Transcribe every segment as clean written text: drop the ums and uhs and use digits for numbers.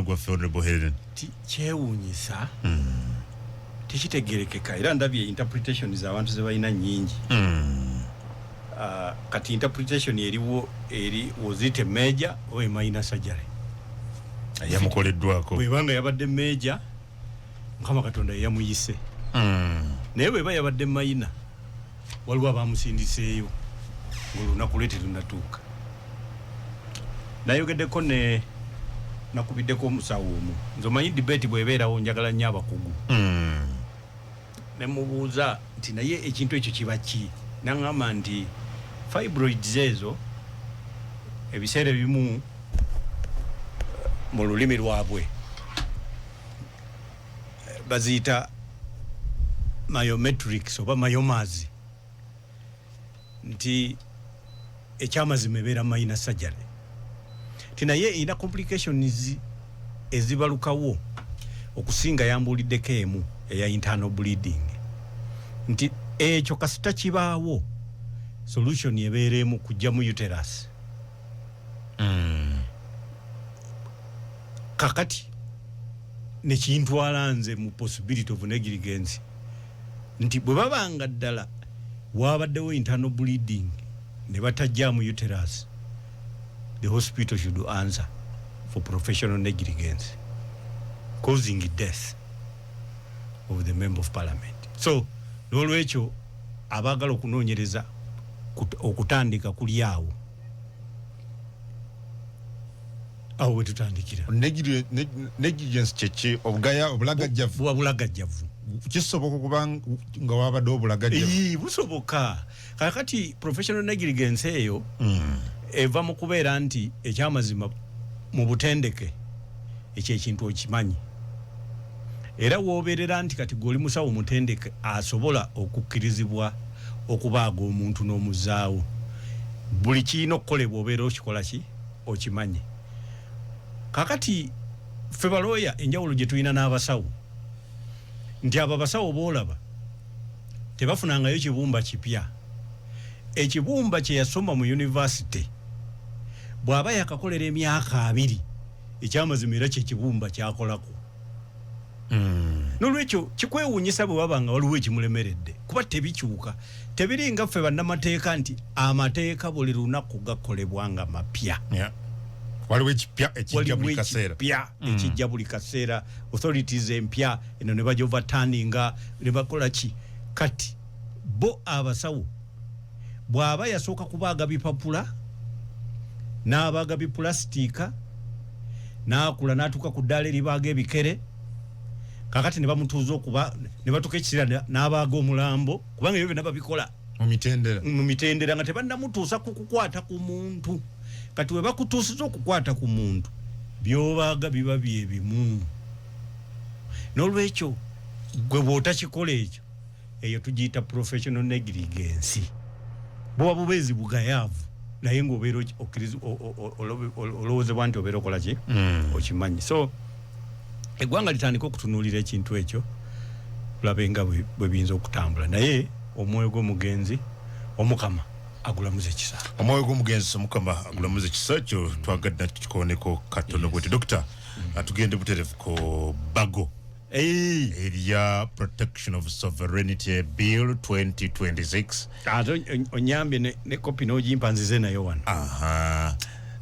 Mukwano gwaffe Honorable Helen. Kyewuunyisa, tekitegerekeka, era ndabye interpretations abantu ze balina nnyingi. Kati interpretation eriwo eri, was it a major or a minor surgery? Yamukoleddwako. Bwebanga yabadde major, Mukama Katonda yeyamuyise. Naye bweba yabadde minor, waliwo abamusindiseeyo ngaolunaku lwe terunatuuka. Nayogeddeko ne nakubiddeko omusawo omu. Nze omanyi debate bwebeerawo, njagala nnyo abakugu. Nemubuuza nti, "Naye ekintu ekyo kiba ki?" Naŋŋamba nti fibroids ezo ebiseera ebimu, mu lulimi lwabwe baziyita myometrics oba myomas, nti ekyamazima ebeera minor surgery, ti naye erina complications ezibalukawo. Okusinga yambuuliddeko emu eya internal bleeding, nti ekyo kasita kibaawo, solution ebeera emu, kujjamu uterus. Kakati nekintwala nze mu possibility of negligence, nti bwe babanga ddala wabaddewo internal bleeding ne batajjamu uterus, the hospital should answer for professional negligence causing death of the member of parliament. So n'olwekyo abaagala okunoonyereza okutandika kuli awo, awo wetutandikira. Negligence kyeki? Obugaya, obulagajjavu? Buba bulagajjavu. Kisoboka okuba nga wabadde obulagajjavu? Ii, busoboka. Kakati professional negligence eyo eva mu kubeera nti ekyamazima mu butendeke ekyo ekintu okimanyi, era wooberera nti kati gwe oli musawo mutendeke asobola okukkirizibwa okubaaga omuntu n'omuzaawo, buli kirina okukolebwa obeera okikola ki okimanyi. Kakati ffe balooya enjawulo gye tulina n'abasawo nti abo abasawo boolaba tebafunangayo kibumba kipya. Ekibumba kye yasoma mu university, bw'aba yakakolera emyaka 20, ekyamazima era kyekibumba kyakolako. Nolwekyo kikwewuunyisa bwe waba nga waliwo ekimulemeredde, kuba tebikyuka, tebiringa ffe bannamateeka nti amateeka buli lunaku gakolebwa nga mapya. Waliwo ekipya ekijja buli kaseera. Ekipya ekijja buli kaseera, authorities empya eno ne baja overturninga ne bakola ki. Kati bo abasawo, bw'aba yasooka kubaaga bipapula n'abaaga bipulasitiika, n'akula n'atuuka ku ddaala eribaaga ebikere, kakati ne bamutuuza okuba ne batuuka ekiseera n'abaaga omulambo, kubanga ebyo byonna babikola mu mitendera. Mu mitendera nga tebannamutuusa ku kukwata ku muntu. Kati we bakutuusiza okukwata ku muntu, byobaaga biba byebimu. N'olwekyo gwe bw'otakikola ekyo, eyo tugiyita professional negligence. Buba bubeezi bugayaavu, naye ng'obeera olowoozebwa nti obeera okola ki okimanyi. So eggwanga litandika okutunuulira ekintu ekyo, tulabe nga bwe biyinza okutambula. Naye omwoyo gw'omugenzi, Omukama agulamuza ekisa. Omwoyo gw'omugenzi, Omukama agulamuza ekisa. Kyo twagadde tukikoneko katono bwete. Dokita, tugende buterevu ku bago erya Protection of Sovereignty Bill 2026. Ate onyambye ne kopi n'ogimpa, nzize nayo wano. Aha,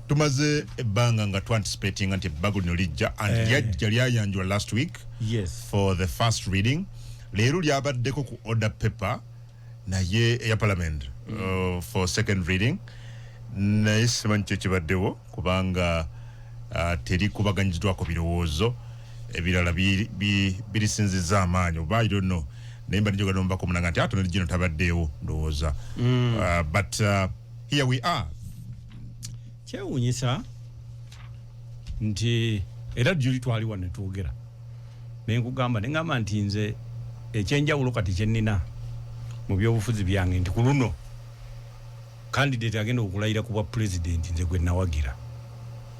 tumaze ebbanga nga twanticipatinga nti ebbago lino lijja and lyajja, lyayanjulwa last week for the first reading. Leero lyabaddeko ku order paper naye eya parliament for second reading, naye simanyi kyo kibaddewo kubanga teri kubaganyizibwako birowoozo ebirala birisinziza amaanyi oba I don't know. Naye mba njogera nomubaka omunanga nti atono gino tabaddeewo ndowooza. But here we are. Kyewuunyisa nti era juli twali wano netwogera, nenkugamba neŋŋamba nti nze ekyenjawulo kati kyenina mu byobufuzi byange nti ku luno candidate agenda okulayira ku bwa pulezidenti nze gwe nawagira.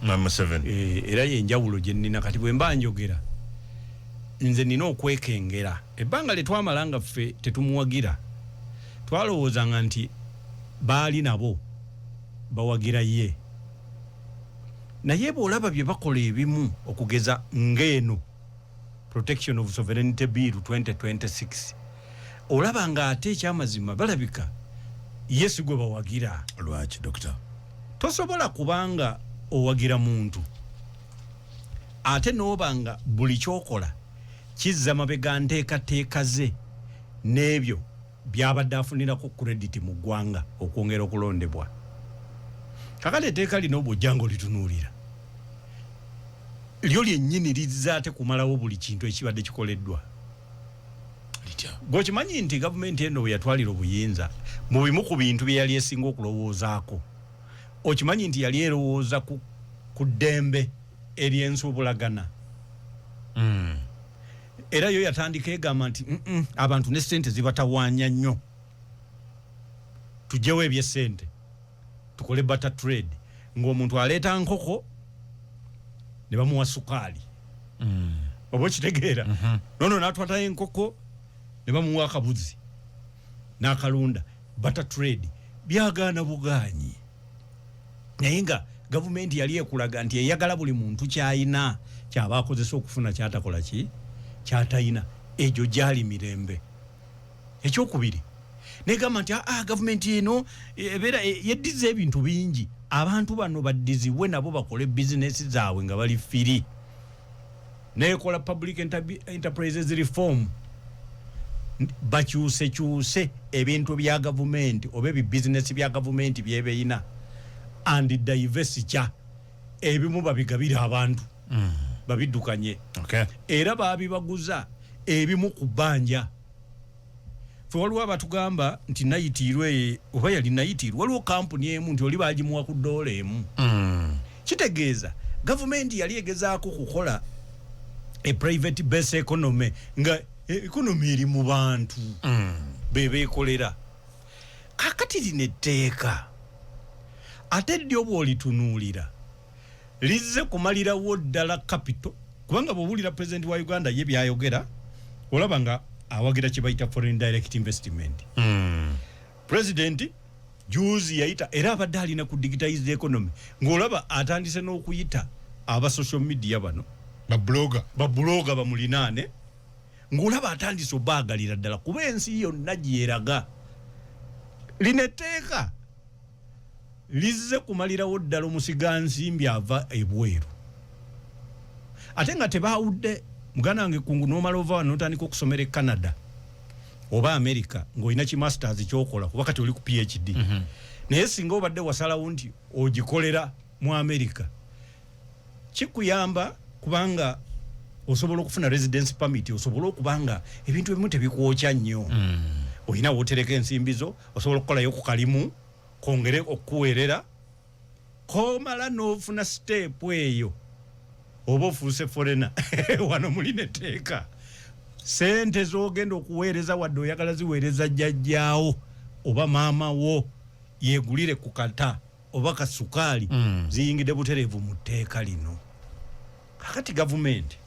Mwami Museveni. Era yenjawulo gye nnina. Kati bwe mba njogera, nze nina okwekengera. Ebbanga lye twamala nga ffe tetumuwagira, twalowoozanga nti baali nabo bawagira ye. Naye bw'olaba bye bakola ebimu, okugeza ng'eno Protection of Sovereignty Bill 2026, olaba ng'ate ekyamazima balabika ye si gwe bawagira. Lwaki, Doctor? Tosobola kubanga owagira muntu ate n'oba nga buli kyokola kizza mabega nteekateeka ze n'ebyo byabadde afunirako credit mu ggwanga okwongera okulondebwa. Kakati etteeka lino bw'ojja nga olitunuulira, lyo lyennyini lizza ate kumalawo buli kintu ekibadde kikoleddwa. Litya? Gweokimanyi nti gavumenti eno bwe yatwalira obuyinza, mu bimu ku bintu bye yali esinga okulowoozaako, okimanyi nti yali erowooza ku ddembe eryensuubulagana? Era yo yatandika egamba nti, "Mm-mm, abantu ne sente zibatawaanya nnyo, tugyewo ebyesente, tukole barter trade," ng'omuntu aleeta nkoko ne bamuwa sukaali. Oba okitegeera? Nono n'atwatayo enkoko ne bamuwa akabuzi n'akalunda. Barter trade byagaana bugaanyi, naye nga gavumenti yali ekulaga nti eyagala buli muntu kyayina kyaba akozesa okufuna kyatakola ki kyatayina. Egyo gyali mirembe. Ekyokubiri, negamba nti aa gavumenti eno ebeera yeddiza ebintu bingi, abantu bano baddizibwe nabo bakole bizinesi zaabwe nga bali free. Nekola Public Enterprises Reform, bakyusekyuse ebintu bya gavumenti oba ebibizinesi bya gavumenti byebeyina and divestiture, ebimu babigabire abantu babiddukanye. Era babibaguza ebimu ku bbanja. Fe waliwo abatugamba nti nayitiirwe, oba yali nayitiirwe, waliwo kampuni emu nti oli bagimuwa ku ddoola emu. Kitegeeza gavumenti yali egezaako kukola a private base economy, nga economy eri mu bantu bebeekolera. Kakati lino etteeka ate ddyo bw'olitunuulira lizze kumalirawo ddala capital, kubanga bw'owulira pulezidenti wa Uganda ye byayogera, olaba nga awagira kye bayita foreign direct investment. Pulezidenti juzi yayita, era abadde alina ku digitized economy, ng'olaba atandise n'okuyita aba social media bano, Bablogger. Bablogger bamulinaane, ng'olaba atandise obaagalira ddala, kuba ensi yonna gyeraga lino etteeka lizze kumalirawo ddala omusigansimbi ava ebweru, ate nga tebawudde. Muganda wange kungu, nomala ova wano notandika okusomera e Canada oba America ng'olina ki masters kyokola, kuba kati oli ku PhD. Naye singa obadde wasalawo nti ogikolera mu America, kikuyamba kubanga osobola okufuna residence permit, osobole okuba nga ebintu ebimu tebikwokya nnyo. Olina wotereka ensimbi zo, osobola okukolayo ku kalimu kongere okukuweerera, komala n'ofuna step eyo oba ofuuse foreigner. Wano mulina etteeka, sente z'ogenda okuweereza, wadde oyagala ziweereza jjajjaawo oba maama wo yeegulire ku kata oba kasukaali, ziyingidde butereevu mu tteeka lino. Kakati gavumenti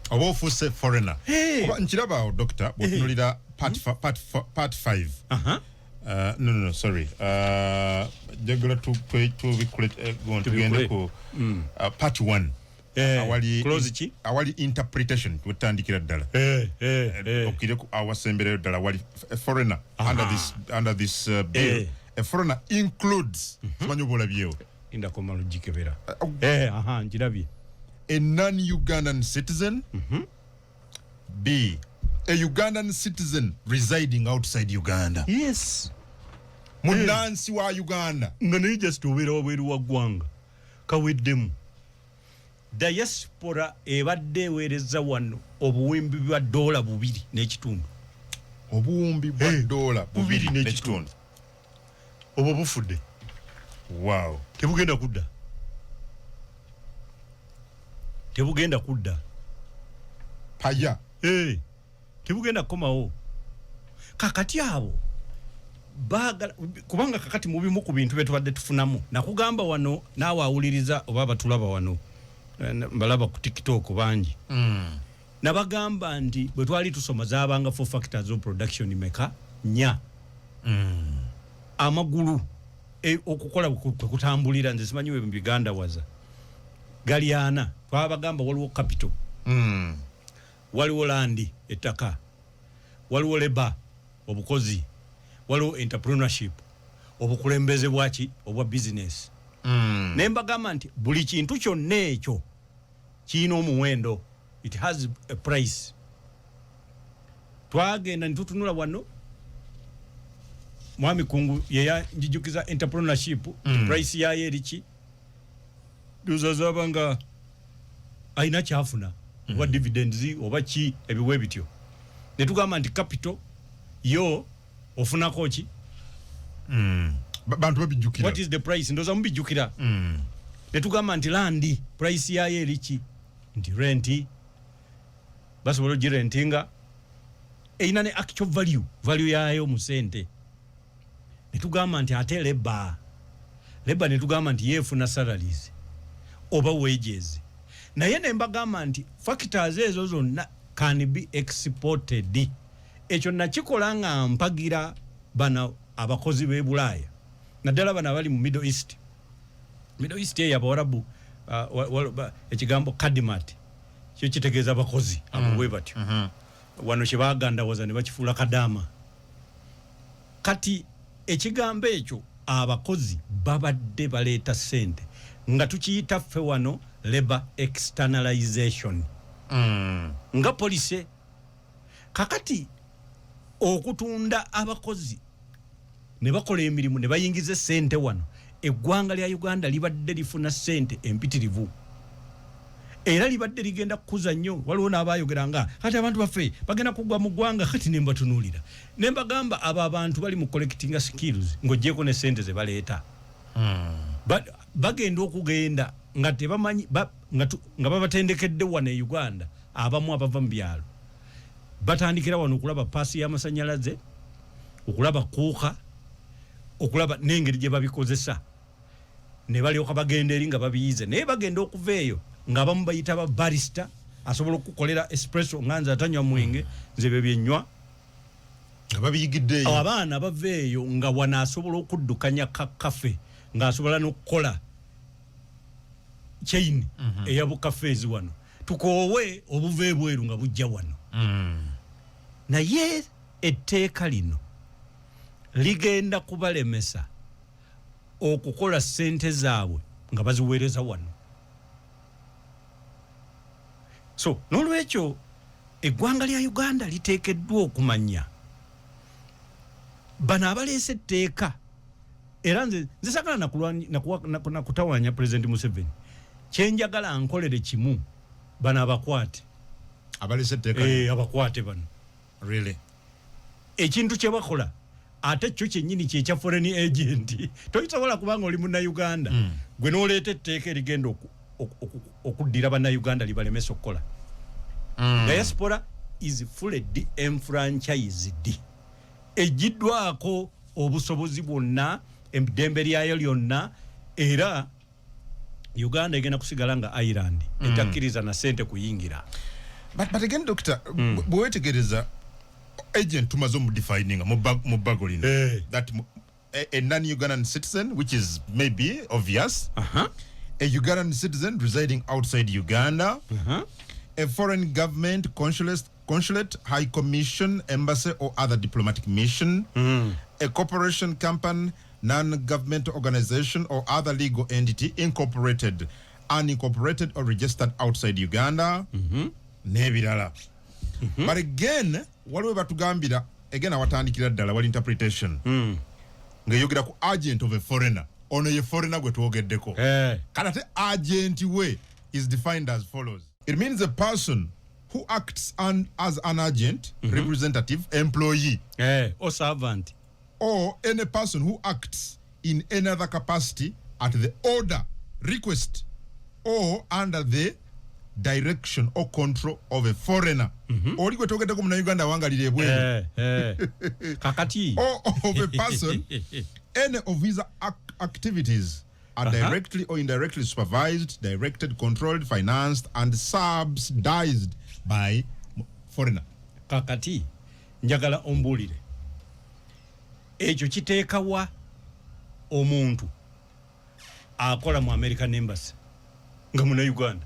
oba ofuuse foreigner. Hey. Oba nkiraba awo, Doctor, bw'otunulira part 5. No, sorry, njagala tubikule, go on, tugende ku part 1. Eh, clause ki? Awali interpretation wetandikira ddala. Okire awasemberayo ddala wali a foreigner under this bill. A foreigner includes, simanyi oba olabyewo. Indakomala ogikebera. Aha, nkirabye. A non-Ugandan citizen, B, a Ugandan citizen residing outside Uganda. Munnansi wa Uganda nga naye just obeera wabweru wa ggwanga, kaweddemu. Diaspora ebadde eweereza wano obuwumbi bwa dola 2.5. Obuwumbi bwa dola 2 2 n'ekitundu. N'ekitundu. Obwo bufudde. Tebugenda kudda, tebugenda kudda. Paya. Tebugenda kukomawo. Kakati abo baagala, kubanga kakati mu bimu ku bintu byetubadde tufunamu, nakugamba wano, naawe awuliriza oba abatulaba wano, mbalaba ku TikTok bangi, nabagamba nti bwe twali tusoma zabanga four factors of production. Meka? Nnya. Amagulu, okukola kwe kutambulira, nze simanyi we biganda waza. Gali ana. Twabagamba waliwo capital, waliwo land, ettaka, waliwo labour, obukozi, waliwo entrepreneurship, obukulembeze bwaki, obwa business. Naye mbagamba nti buli kintu kyonna ekyo kirina omuwendo, it has a price. Twagenda nitutunula wano, mwami Kungu yeyanjijukiza entrepreneurship, price yayo eriki, ndowooza nga alina kyafuna oba dividends oba ki, ebiwe bityo. Netugamba nti capital yo ofunako ki? Bantu babijjukira. What is the price? Ndowooza mubijjukira. Netugamba nti land price yayo eriki, nti rent basobola ogirentinga, erina ne actual value, value yayo mu sente. Netugamba nti ate labour, labour netugamba nti yeefuna salaries oba wages. Naye nembagamba nti factors ezo zonna can be exported. Ekyo nakikola nga mpagira bano abakozi b'e Bulaaya, naddala bano abali mu Middle East. Middle East eyo Abawarabu, ekigambo kadimat kyo kitegeeza abakozi abo bwe batyo. Wano kyebagandawaza ne bakifuula kadaama. Kati ekigambo ekyo, abakozi babadde baleeta ssente, nga tukiyita ffe wano labor externalization nga policy. Kakati okutunda abakozi ne bakola emirimu ne bayingiza essente wano, eggwanga lya Uganda libadde lifuna ssente empitirivu era libadde ligenda kukuza nnyo. Waliwo n'abayogera nga kati abantu baffe bagenda kugwa mu ggwanga. Kati ne mbatunuulira ne mbagamba, abo abantu bali mu collecting skills, ng'oggyeko ne ssente ze baleeta. Bagenda okugenda nga tebamanyi nga babatendekedde wano e Uganda. Abamu abava mu byalo batandikira wano okulaba paasi y'amasanyalaze, okulaba kuuka, okulaba n'engeri gye babikozesa, ne balyoka bagenda eri nga babiyize. Naye bagenda okuva eyo ng'abamu bayita ba barista, asobola okukolera espresso, nga nze atanywa mwenge, nze bye byenywa. Nga babiyigidde eyo. Abaana bava eyo nga wano asobola okuddukanya ka cafe, ng'asobola n'okukola chain eya bukafeezi wano. Tukoowe obuva ebweru nga bujja wano. Naye etteeka lino ligenda kubalemesa okukola ssente zaabwe nga baziweereza wano. So n'olwekyo eggwanga lya Uganda liteekeddwa okumanya bano abaleese etteeka. Era nze sagala nakutawanya President Museveni. Kyenjagala nkolere kimu, bano abakwate. Abaleese etteeka. Eh, abakwate bano. Really? Ekintu kye bakola ate kyo kyennyini kyekya foreign agent. Tokisobola kubanga oli Munnauganda, gwe n'oleeta etteeka erigenda okuddira Bannayuganda libalemesa okukola. Diaspora is fully enfranchised, egiddwako obusobozi bwonna, eddembe lyayo lyonna. Era Uganda egenda kusigala nga Ireland, etakkiriza na sente kuyingira. But again, doctor, bwe wetegereza agent, tumaze omudefininga mu bbago lino, that a non-Ugandan citizen, which is maybe obvious, a Ugandan citizen residing outside Uganda, a foreign government, consulate, high commission, embassy or other diplomatic mission, a corporation, company, non-government organization or other legal entity incorporated, unincorporated or registered outside Uganda, n'ebirala. But again, waliwo batugambira, again awatandikira ddala wali interpretation ng'eyogera ku agent of a foreigner. Ono ye foreigner gwe twogeddeko. Kati ate agent we is defined as follows: it means a person who acts as an agent, representative, employee or servant, or any person who acts in any other capacity at the order, request or under the direction or control of a foreigner. Oli gwe twogeddeko, Munnayuganda awangalira ebweru. Kakati Or of a person any of his activities are directly or indirectly supervised, directed, controlled, financed and subsidized by foreigner. Kakati njagala ombuulire, ekyo kiteekawa omuntu akola mu American Embassy? Nga Munauganda.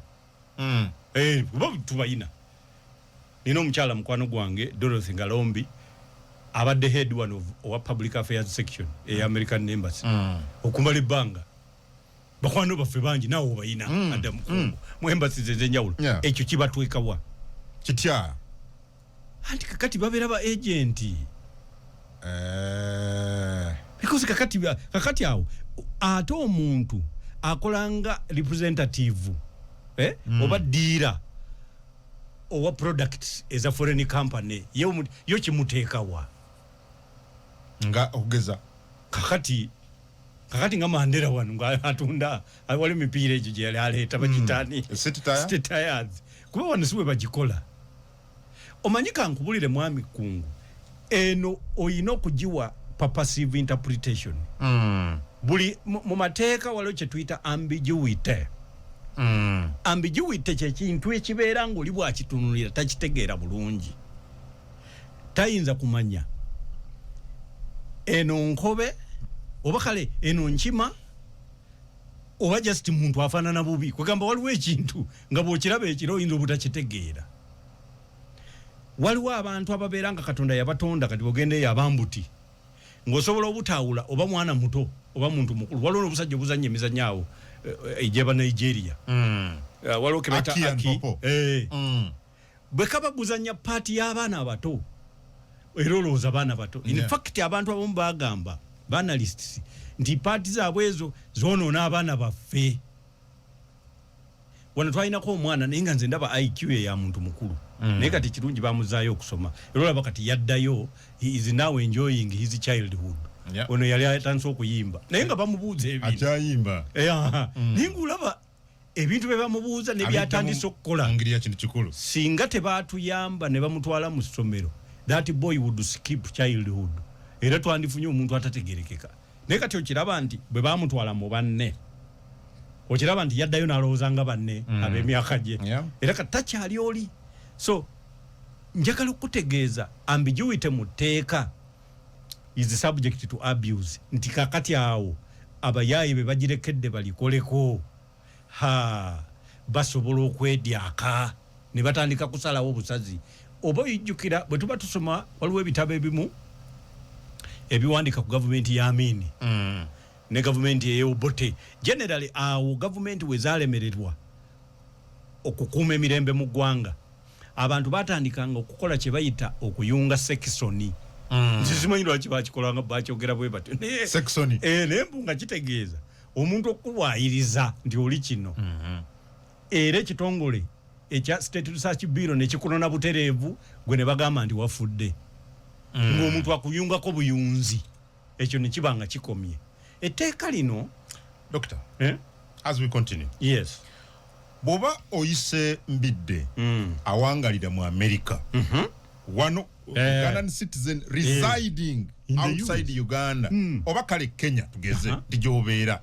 Kuba tubayina. Nina omukyala mukwano gwange, Dorothy Ngalombi, abadde head one of owa public affairs section eya American Embassy okumala ebbanga. Bakwano baffe bangi, naawe obayina. Adda mu mu embassies ez'enjawulo. Ekyo kibatwekawa? Kitya? Anti kakati babeera ba agent. Because kakati awo ate omuntu akolanga representative, eh? Oba dealer owa products eza foreign company, yo kimuteekawa? Nga okugeza? Kakati nga Mandela wano nga atunda, wali emipiira egyo gye yali aleeta bagitani. City Tire? City Tires, kuba wano si bwe bagikola. Omanyi, kankubulire, mwami Kungu, eno oyina okugiwa purposive interpretation. Buli mu mateeka waliwo kye tuyita ambiguity. Ambiguity kyekintu ekibeera ngaoli bwakitunulira takitegeera bulungi, tayinza kumanya eno nkobe oba kale eno nkima oba just muntu afaanana bubi. Kwegamba waliwo ekintu nga bw'okiraba ekiro oyinza obutakitegeera. Waliwo abantu ababeera nga Katonda yabatonda, kati bwogenda eyo abambuti ng'osobola obutaawula oba mwana muto oba muntu mukulu. Waliwo n'obusajja obuzanya emizannyo awo egyaba Nigeria. Waliwo ke bayita Aki and Aki. Popo. Bwe kaba guzanya part y'abaana abato, era olowooza baana bato. In fact, abantu abamu bagamba, ba analysts, nti part zaabwe ezo zoonoona abaana baffe. Wano twalinako omwana, naye nga nze ndaba IQ ye ya muntu mukulu. Naye kati kirungi bamuzaayo okusoma, era olaba kati yaddayo, he is now enjoying his childhood. Ono yali atandise okuyimba, naye nga bamubuuza ebintu. Akyayimba? Eh, naye ngaolaba ebintu bye bamubuuza ne byatandise okukola. Mu ngeri ya kintu kikulu. Singa tebatuyamba ne bamutwala mu ssomero, that boy would skip childhood, era twandifunye omuntu atategerekeka. Naye kati okiraba nti bwe bamutwala mu banne, okiraba nti yaddayo n'alowooza nga banne ab'emyaka gye. Era kati takyali oli. So njagala okutegeeza, ambiguity mu tteeka is subject to abuse, nti kakati awo abayaayi be bagirekedde balikoleko, ha, basobola okwedyaka ne batandika kusalawo obusazi. Oba oyijjukira bwe tuba tusoma, waliwo ebitabo ebimu ebiwandika ku gavumenti ya Amini ne gavumenti ey'Obote. Generally awo gavumenti we zalemererwa okukuuma emirembe mu ggwanga, abantu batandikanga okukola kye bayita okuyunga sekisoni. Nze simanyi lwaki bakikolanga, bakyogera bwe batyo. Sekisoni. Eh, naye mbu nga kitegeeza omuntu okuwayiriza nti oli kino, era ekitongole ekya State Research Bureau nekikunona butereevu gwe ne bagamba nti wafudde, ng'omuntu akuyungako buyunzi, ekyo ne kiba nga kikomye. Etteeka lino Doctor, eh? as we continue, Yes. Bw'oba oyise Mbidde awangalira mu America wano, Ugandan citizen residing In the outside US. Uganda, oba kale Kenya, tugeze nti gy'obeera,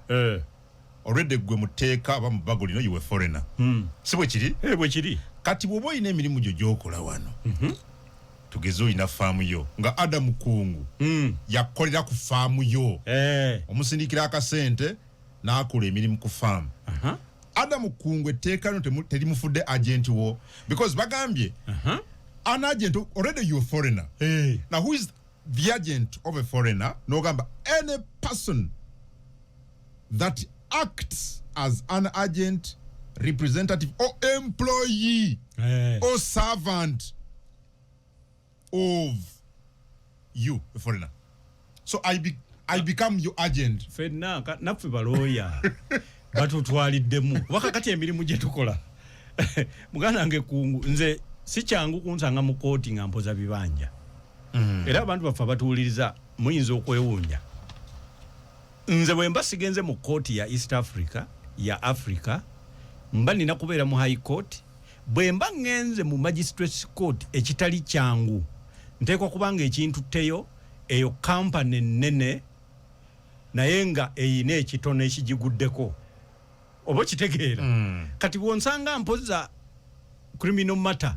already gwe mu tteeka oba mu bbago lino, you a foreigner. Si bwe kiri? Eh, bwe kiri. Kati bw'oba olina emirimu gyo gy'okola wano, tugeze olina faamu yo, nga Adamu Kungu yakolera ku faamu yo, omusindikira akasente n'akola emirimu ku faamu. Adamu Kungu, etteeka lino terimufudde agent wo, because bagambye an agent, already you a foreigner. Now who is the agent of a foreigner? Nogamba any person that acts as an agent, representative or employee or servant of you, a foreigner. So I become your agent. Ffenna naffe balooya batutwaliddemu, kuba kakati emirimu gye tukola, muganda wange Kungu, nze si kyangu kunsanga mu kooti nga mpoza bibanja. Era abantu baffe abatuwuliriza muyinza okwewuunya, nze bwe mba sigenze mu kooti ya East Africa, ya Africa, mba nina kubeera mu High Court. Bwe mba ŋŋenze mu Magistrates Court, ekitali kyangu, nteekwa kubanga ekintutteyo eyo kampani ennene, naye nga eyina ekitono ekigiguddeko, oba okitegeera. Kati bwonsanga mpoza criminal matter,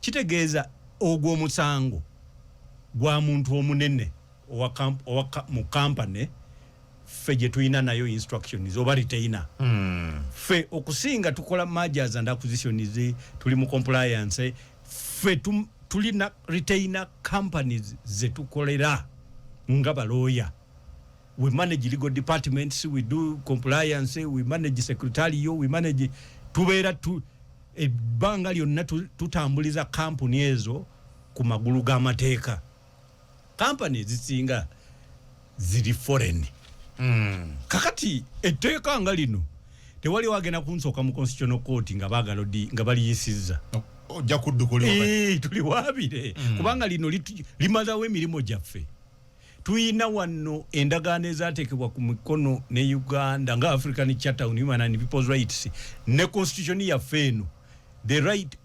kitegeeza ogwo omusango gwa muntu omunene owa mu kampani. Ffe gye tulina nayo instructions oba retainer. Ffe okusinga tukola mergers and acquisitions, tuli mu compliance. Ffe tulina retainer companies zetukolera nga balooya. We manage legal departments, we do compliance, we manage secretarial, we manage, tubeera tu ebbanga lyonna tutambuliza kampuni ezo ku magulu g'amateeka. Kampani ezisinga ziri foreign. Kakati etteeka nga lino, tewali wagenda kunsooka mu Constitutional Court nga baagala nga baliyisizza. Ojja kudduka oli wakati. Tuliwaabire, kubanga lino limazawo emirimu gyaffe. Tuyina wano endagaano ezateekebwa ku mikono ne Uganda nga African Charter on Human and People's Rights ne constitution yaffe eno. The right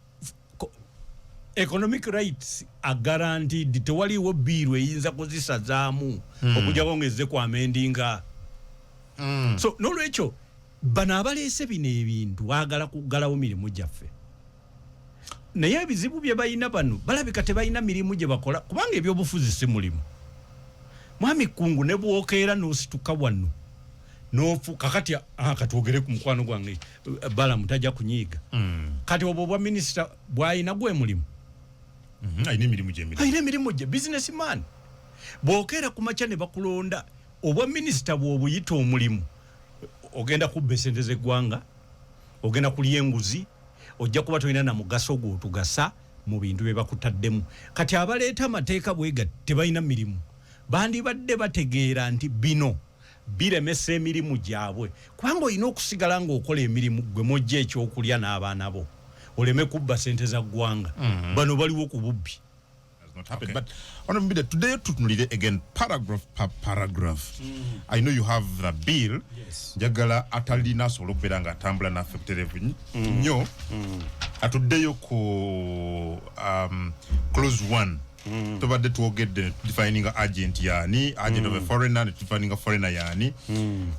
economic rights are guaranteed. Tewaliwo bill eyinza kuzisazaamu okujjako ng'ezze ku amendinga. So nolwekyo bano abaleese bino ebintu baagala kuggalawo mirimu gyaffe, naye ebizibu bye balina, bano balabika tebalina mirimu gye bakola, kubanga ebyobufuzi si mulimu, mwami Kungu. Ne bwokeera n'osituka wano nofu kakati, katwogere ku mukwano gwange Balamu, tajja kunyiiga. Kati obwo obwa minisita bw'alina gwe mulimu? Alina emirimu gyemirimu. Alina emirimu gye, businessman. Bw'okeera ku makya ne bakulonda, obwa minisita bw'obuyita omulimu, ogenda kubba esente z'eggwanga, ogenda kulya enguzi, ojja kuba tolina na mugaso gw'otugasa mu bintu bye bakutaddemu. Kati abaleeta amateeka bwega tebalina mirimu, bandibadde bategeera nti bino biremesa emirimu gyabwe, kubanga olina okusigala ng'okola emirimu gwe mujja ekyokulya n'abaana bo, oleme kubba sente za ggwanga. Bano baliwo ku bubbi. Has not happened. But Honorable Mbide, today tutunulire again paragraph per paragraph. I know you have the bill. Yes. Njagala atalina asobola okubeera ng'atambula naffe butereevu nnyo. Atuddeyo ku clause 1. Tubadde twogedde defininga agent yaani, agent of a foreigner, ne defininga foreigner yaani.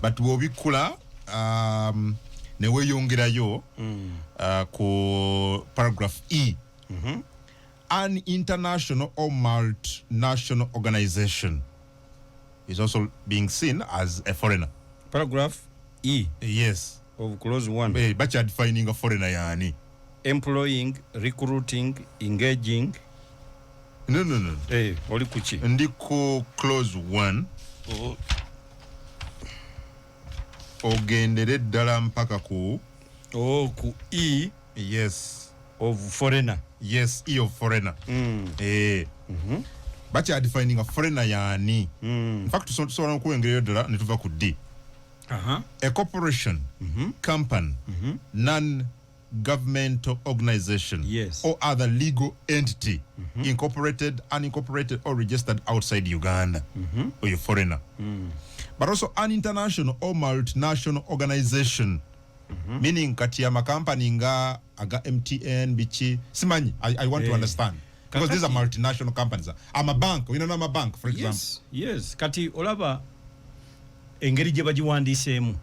But bw'obikkula ne weeyongerayo ku paragraph E, an international or multinational organization is also being seen as a foreigner. Paragraph E? Yes. Of clause 1? Eh, bakya defining a foreigner yaani. Employing, recruiting, engaging. No. Oli kuki? Ndi ku clause 1. Oh. Ogendere ddala mpaka ku Oh, ku E? Yes. Of foreigner? Yes, E of foreigner. Eh. Bakya defining a foreigner yaani. In fact, tusobola okuwengerayo ddala ne tuva ku D. A corporation, company, non-governmental organization, or other legal entity, incorporated, unincorporated, or registered outside Uganda, or a foreigner. But also an international or multinational organization, meaning kati amakampani nga aga MTN biki, simanyi, I want to understand. Because these are multinational companies. I'm a bank, we know I'm a bank, for example. Yes, kati olaba engeri gye bagiwandiiseemu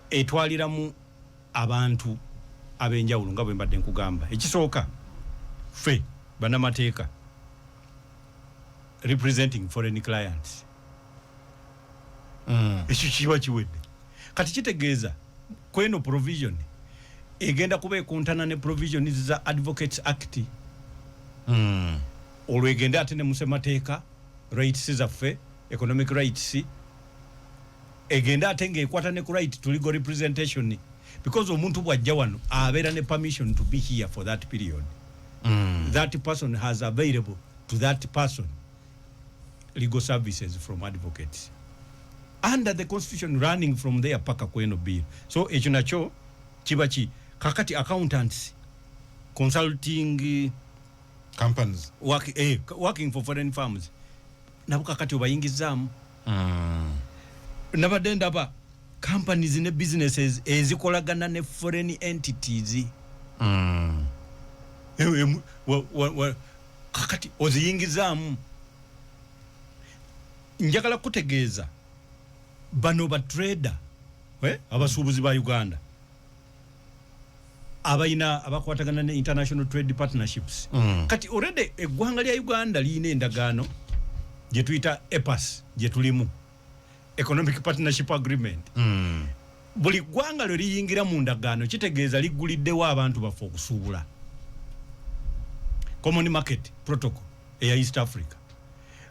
etwaliramu abantu ab'enjawulo nga bwe mbadde nkugamba. Ekisooka, ffe bannamateeka representing foreign clients, ekyo kiba kiwedde. Kati kitegeeza kweno provision egenda kuba ekontana ne provisions za Advocates Act. Olwo egende ate ne musemateeka, rights zaffe, economic rights, egende ate ng'ekwata ne ku right to legal representation, because omuntu bw'ajja wano abeera ne permission to be here for that period. That person has available to that person legal services from advocates under the constitution, running from there paka kweno bill. So ekyo nakyo kiba ki. Kakati accountants, consulting companies, working for foreign firms, nabo kakati obayingizaamu. Nabadde ndaba companies ne businesses ezikolagana ne foreign entities. Kakati oziyingizaamu. Njagala kutegeeza bano ba trader, abasuubuzi ba Uganda abalina abakwatagana ne international trade partnerships. Kati already eggwanga lya Uganda liyina endagaano Gye tuyita EPAS, gye tulimu Economic Partnership Agreement. Buli ggwanga lwe liyingira mu ndagaano, kitegeeza ligguliddewo abantu baffe okusuubula. Common Market Protocol eya East Africa.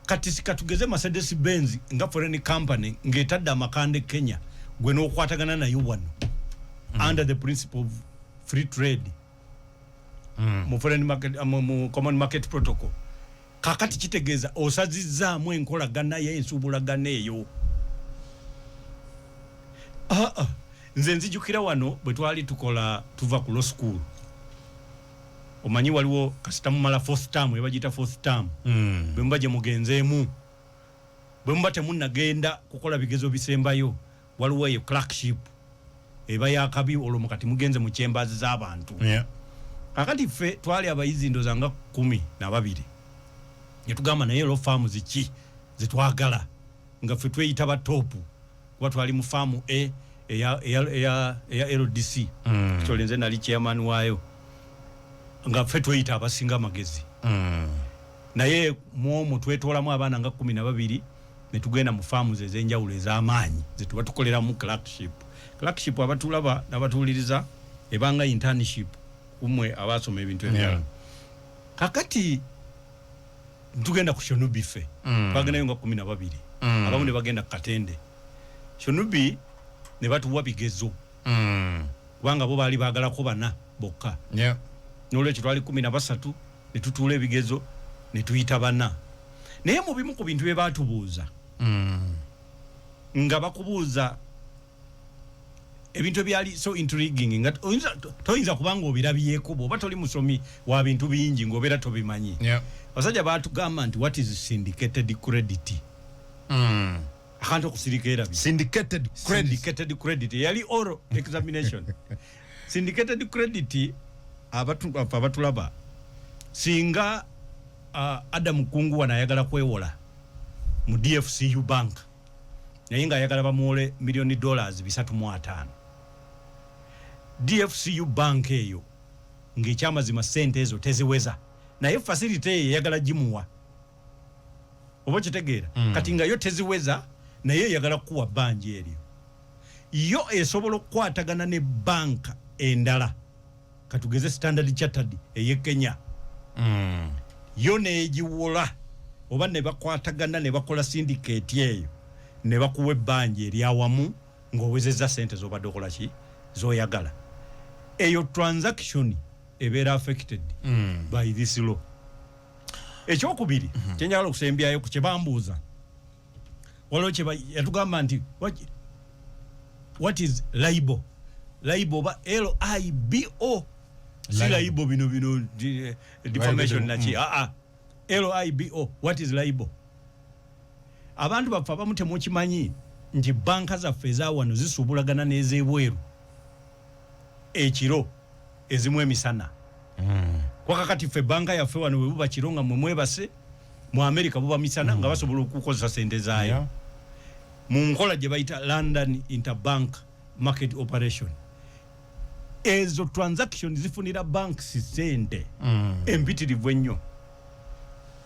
Kati sikatugeze Mercedes Benz nga foreign company ng'etadde amakanda e Kenya, gwe n'okwatagana nayo wano under the principle of free trade mu foreign market, mu Common Market Protocol. Kakati kitegeeza osazizzaamu enkolagana y'ensuubulagana eyo. Ah, ah. Nze nzijukira wano bwe twali tukola, tuva ku law school, omanyi waliwo kasita mumala fourth term, ebagiyita fourth term, bwe muba gye mugenzeemu, bwe muba temunnagenda kukola bigezo bisembayo, waliwo eyo clerkship eba yakabi. Olwo mukati mugenze mu chambers z'abantu. Kakati ffe twali abayizi ndoza nga 12, netugamba naye law firm ziki zetwagala, nga ffe tweyita ba top kuba twali mu firm A eya LDC. Actually nze nali chairman waayo, nga ffe tweyita abasinga amagezi. Naye mwomwo twetoolamu abaana nga 12 ne tugenda mu firms ez'enjawulo ez'amaanyi zetuba tukoleramu clerkship. Clerkship, abatulaba n'abatuwuliriza, ebanga internship kumwe abasoma ebintu ebirala. Kakati tugenda ku Shonubi ffe, twagendayo nga 12, abamu ne bagenda ku Katende. Shonubi ne batuwa bigezo, kubanga bo baali baagalako bana bokka. Nolwekyo twali 13, ne tutuula ebigezo ne tuyita bana. Naye mu bimu ku bintu bye baatubuuza, nga bakubuuza ebintu ebyali so intriguing nga toyinza kubanga obirabyeko bw'oba toli musomi wa bintu bingi, ng'obeera tobimanyi. Abasajja baatugamba nti, "What is syndicated credit?" Akantu okusirika erabye. Syndicated credit. Syndicated credit eyali oral examination. Syndicated credit, afe abatulaba, singa Adam Kungu wano ayagala kwewola mu DFCU Bank, naye ngaayagala bamuwole miliyoni dollars 350, DFCU Bank eyo ng'ekyamazima sente ezo teziweza, naye facility eyo eyagala gimuwa, oba okitegeera? Kati nga yo teziweza, naye eyagala kukuwa bbanja eryo, yo esobola okukwatagana ne banka endala, katugeze Standard Chartered ey'e Kenya, yo negiwola oba ne bakwatagana ne bakola syndicate eyo ne bakuwa ebbanja eryawamu ng'owezezza sente z'obadde okola ki z'oyagala. Eyo transaction ebeera affected by this law. Ekyokubiri kyenjagala okusembyayo ku kyebambuuza, waliwo kyeba yatugamba nti what is LIBO? LIBO oba LIBO, si LIBO. LIBO bino defamation naki. Aa, LIBO, what is LIBO? Abantu baffe abamu temukimanyi nti banka zaffe ezawano zisuubulagana n'ezebweru ekiro, ezimu emisana. Kwakakati ffe banka yaffe wano bwe buba kiro nga mwe mwebase, mu America buba misana, nga basobola okukozesa sente zaayo mu nkola gye bayita London Interbank Market Operation. Ezo transaction zifunira banks sente empitirivu ennyo.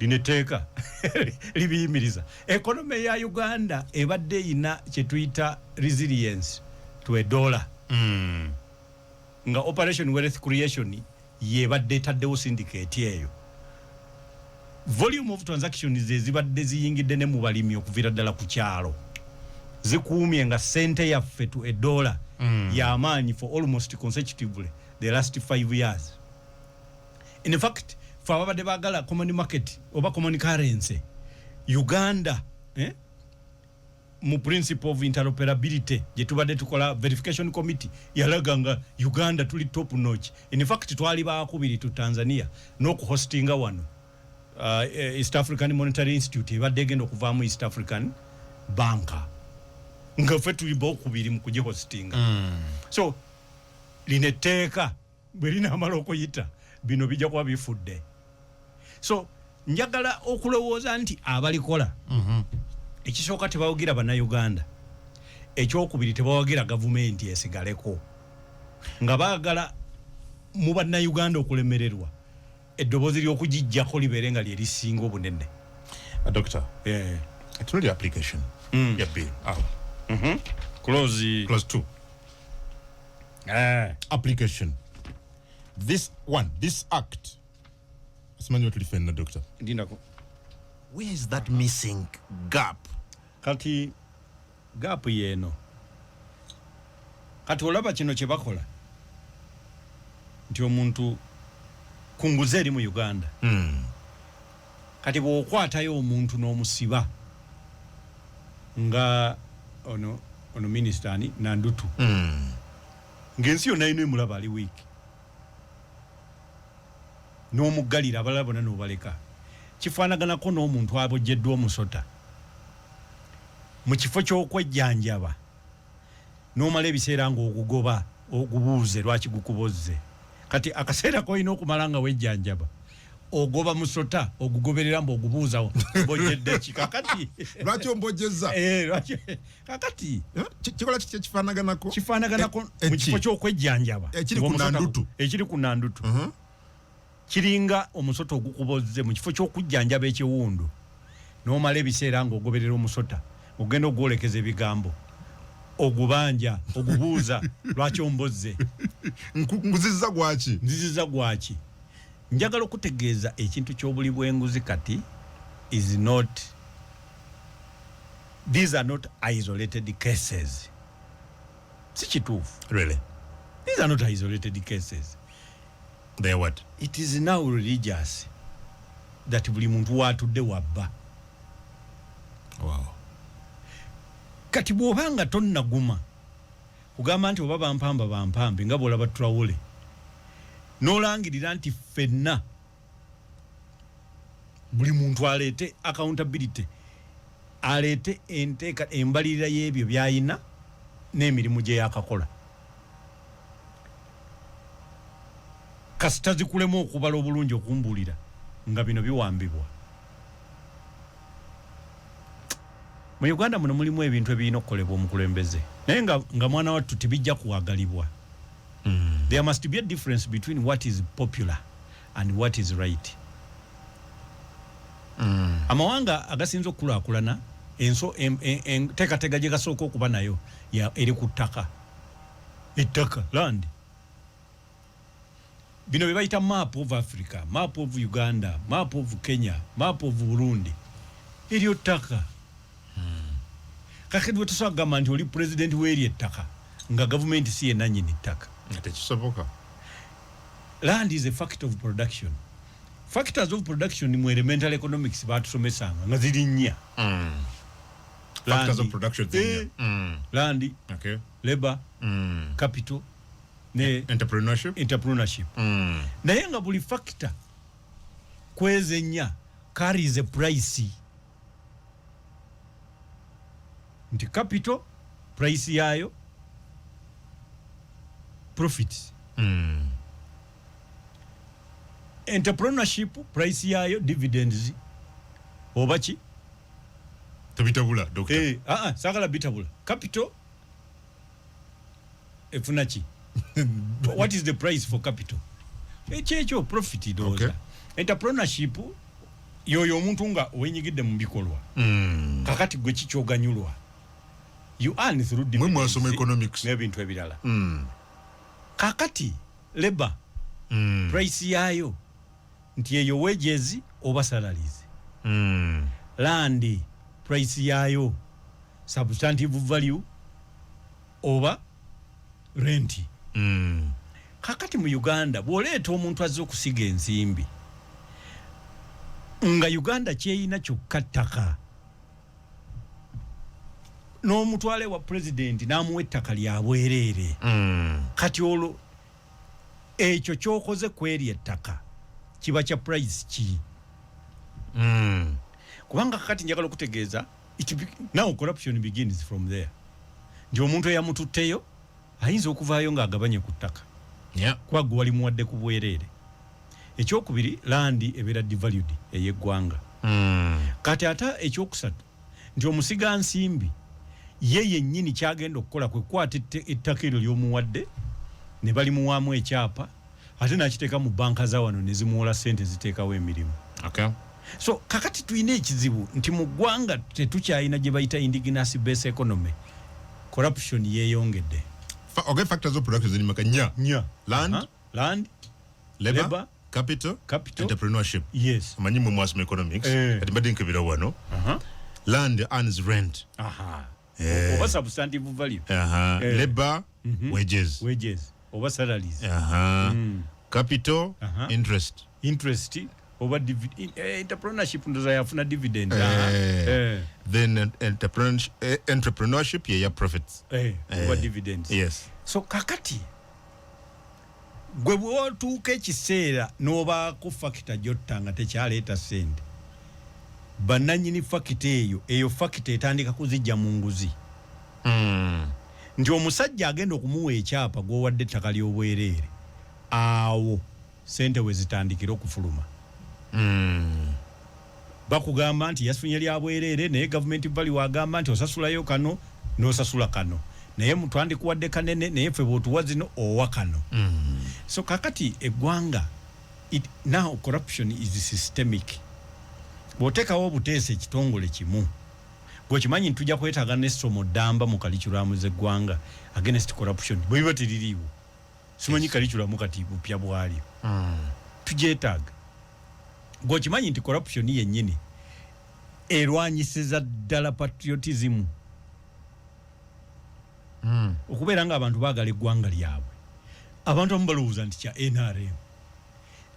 Lino etteeka libiyimiriza. Economy ya Uganda ebadde eyina kyetuyita resilience to a dollar, nga Operation Wealth Creation yebadde etaddewo syndicate eyo. Volume of transactions ezibadde ziyingidde ne mu balimi okuviira ddala ku kyalo zikuumye nga sente yaffe to a dollar yamaanyi for almost consecutively the last 5 years. In fact, fe ababadde baagala common market oba common currency, Uganda, eh? Mu principle of interoperability gye tubadde tukola, verification committee yalaga nga Uganda tuli top notch. In fact twali bakubiri tu Tanzania n'okuhostinga wano East African Monetary Institute ebadde egenda okuvaamu East African Bank, nga ffe tuli bokubiri mu kugihostinga. So lino etteeka bwe linaamala okuyita, bino bijja kuba bifudde. So njagala okulowooza nti abalikola, ekisooka tebawagira Bannayuganda, ekyokubiri tebawagira gavumenti esigaleko, nga baagala mu Bannayuganda okulemererwa eddoboozi ly'okugijjako libeere nga lyerisinga obunene. Doctor, Yeah. It's application ya bill awo. Clause Clause 2. Application, this one, this act, simanyi wetuli fenna, doctor. Ndindako. Where is that missing gap? Kati gap yeeno. Kati olaba kino kye bakola nti omuntu ku nguzi eri mu Uganda, kati bw'okwatayo omuntu n'omusiba nga ono minisita ani, Nandutu, ng'ensi yonna yina emulaba ali wiiki, n'omuggalira, abalala bonna n'obaleka, kifaanaganako n'omuntu abojjeddwa omusota. Mu kifo ky'okwejjanjaba n'omala ebiseera ng'ogugoba, ogubuuze lwaki gukubozze. Kati akaseera kolina okumala nga wejjanjaba, ogoba musota, ogugoberera mbu ogubuuza bojjedde ki. Kakati Lwaki ombojjezza? Eh, kakati Eh, kikola kiki ekifaanaganako? Kifaanaganako mu kifo Eki? ky'okwejjanjaba Ekiri ku ng'omusota Nandutu. Ekiri ku Nandutu kiringa omusota ogukubozze. Mu kifo ky'okujjanjaba ekiwundu, n'omala ebiseera ng'ogoberera omusota, ogenda ogwolekeza ebigambo, ogubanja, ogubuuza lwaki ombozze. Nguzizza gwaki? Nziziza gwaki? Njagala okutegeeza ekintu ky'obuli bw'enguzi kati is not, these are not isolated cases. Si kituufu. Really? These are not isolated cases. They are what? It is now religious that buli muntu waatudde wabba. Kati bw'oba nga tonnaguma kugamba nti oba bampamba bampambe, nga bw'olaba Traore, n'olangirira nti ffenna buli muntu aleete accountability, aleete enteeka embalirira y'ebyo by'ayina n'emirimu gye yakakola, kasita zikulemu okubala obulungi okumbuulira nga bino biwambibwa. Mu Uganda muno mulimu ebintu ebirina okukolebwa omukulembeze, naye nga mwana wattu tebijja kuwagalibwa. There must be a difference between what is popular and what is right. Amawanga agasinza okukulaakulana, enso enteekateeka gye gasooka okuba nayo eri ku ttaka, ettaka, land. Bino bye bayita map of Africa, map of Uganda, map of Kenya, map of Burundi, eryo ttaka. Kakati bwe tusobola kugamba nti oli pulezidenti w'eri ettaka nga gavumenti si yenanyini ttaka? Nga tekisoboka. Land is a factor of production. Factors of production mu elementary economics batusomesanga nga ziri nnya. Factors Land. Of production ziri nnya. Land, labor, capital ne Entrepreneurship. Entrepreneurship. Naye nga buli factor kweza ennya carries a price, nti capital price yaayo profit, entrepreneurship price yaayo dividends oba ki. Tebitabula, doctor. Eh, ah, ah, saagala bitabula. Capital efuna ki? What is the price for capital? Ekyekyo profit ndowooza. Entrepreneurship yoyo omuntu nga wenyigidde mu bikolwa. Kakati gwe kikyoganyulwa, you earn through Mwe dividends mwasoma economics. n'ebintu ebirala. Kakati labor, price yaayo nti eyo wages oba salaries. Land, price yaayo substantive value oba rent. Kakati mu Uganda bw'oleeta omuntu azze okusiga ensimbi nga Uganda kyeyina kyokka ttaka, n'omutwale wa pulezidenti n'amuwa ettaka lya bwereere, kati olwo ekyo kyokoze kweri ettaka kiba kya price ki? Kubanga kakati njagala okutegeeza now corruption begins from there, nti omuntu eyamututteyo ayinza okuvaayo ng'agabanye ku ttaka, kuba gwe wali muwadde ku bwereere. Ekyokubiri, land ebeera devalued ey'eggwanga. Kati ate ekyokusatu nti omusiga nsimbi ye yennyini kyagenda okukola kwe kukwata ettaka eryo ly'omuwadde ne balimuwaamu ekyapa, ate nakiteeka mu banka za wano ne zimuwola ssente ziteekawo emirimu. So kakati tulina ekizibu nti mu ggwanga tetukyalina gye bayita indigenous base economy. Corruption yeeyongedde. Okay, factors of production ziri meka? Nnya. Nya. Land, Land, labor, labor, capital, capital, entrepreneurship. Yes. Amanyi mwe mwasoma economics. Kati mbadde nkebera wano. Land earns rent. Oba substantive value. Labor, wages. Wages oba salaries. Capital, interest. Interest oba entrepreneurship ndoza yafuna dividend. Then entrepreneurship ye ya profits. Oba dividends. Yes. So kakati gwe bw'otuuka ekiseera n'obaako factor gy'otta nga tekyaleeta ssente, bannannyini factor eyo, eyo factor etandika kuzijja mu nguzi. Nti omusajja agenda okumuwa ekyapa gw'owadde ettaka ly'obwereere, awo ssente we zitandikira okufuluma. Bakugamba nti yafunye lya bwereere, naye gavumenti value agamba nti osasulayo kano n'osasula kano, naye twandikuwadde kanene, naye ffe bw'otuwa zino owa kano. So kakati eggwanga now corruption is systemic. Bw'oteekawo obuteesa ekitongole kimu, gwekimanyi nti tujja kwetaaga n'essomo ddamba mu curriculum z'eggwanga against corruption. Bwe biba teririiwo, simanyi curriculum kati bupya bwalyo. Tugyetaaga. Gwekimanyi nti corruption yennyini erwanyisiza ddala patriotism. Okubeera nga abantu baagala eggwanga lyabwe, abantu abamu balowooza nti kya NRM.